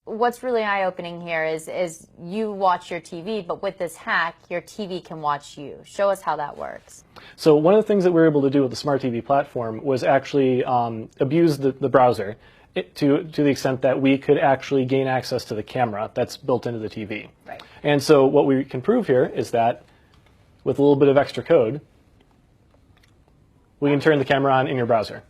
What's really eye-opening here is you watch your TV, but with this hack, your TV can watch you. Show us how that works. So one of the things that we were able to do with the Smart TV platform was actually abuse the browser to the extent that we could actually gain access to the camera that's built into the TV. Right. And so what we can prove here is that with a little bit of extra code, we can turn the camera on in your browser.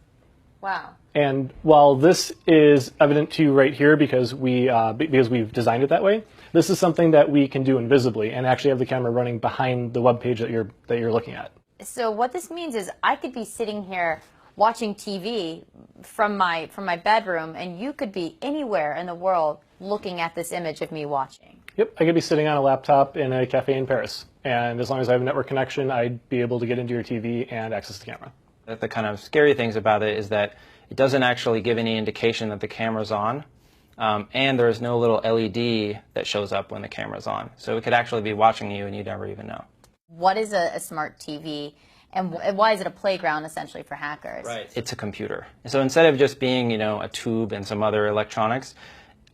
Wow. And while this is evident to you right here because we've designed it that way, this is something that we can do invisibly and actually have the camera running behind the web page that you're looking at. So what this means is I could be sitting here watching TV from my bedroom, and you could be anywhere in the world looking at this image of me watching. Yep, I could be sitting on a laptop in a cafe in Paris, and as long as I have a network connection, I'd be able to get into your TV and access the camera. The kind of scary things about it is that it doesn't actually give any indication that the camera's on, and there's no little LED that shows up when the camera's on. So it could actually be watching you and you'd never even know. What is a smart TV, and why is it a playground essentially for hackers? Right. It's a computer. So instead of just being, a tube and some other electronics,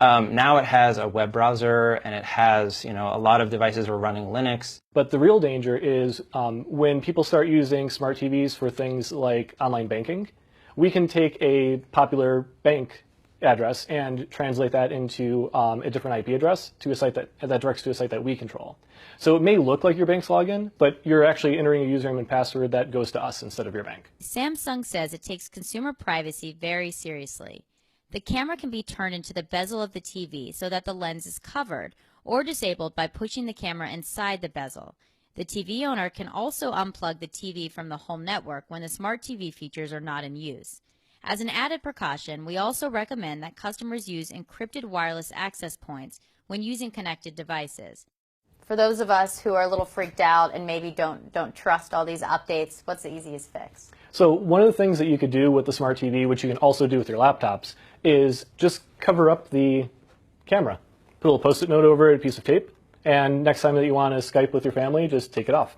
now it has a web browser and it has, a lot of devices are running Linux. But the real danger is when people start using smart TVs for things like online banking, we can take a popular bank address and translate that into a different IP address to a site that directs to a site that we control. So it may look like your bank's login, but you're actually entering a username and password that goes to us instead of your bank. Samsung says it takes consumer privacy very seriously. The camera can be turned into the bezel of the TV so that the lens is covered or disabled by pushing the camera inside the bezel. The TV owner can also unplug the TV from the home network when the smart TV features are not in use. As an added precaution, we also recommend that customers use encrypted wireless access points when using connected devices. For those of us who are a little freaked out and maybe don't trust all these updates, what's the easiest fix? So one of the things that you could do with the smart TV, which you can also do with your laptops, is just cover up the camera. Put a little Post-it note over it, a piece of tape, and next time that you want to Skype with your family, just take it off.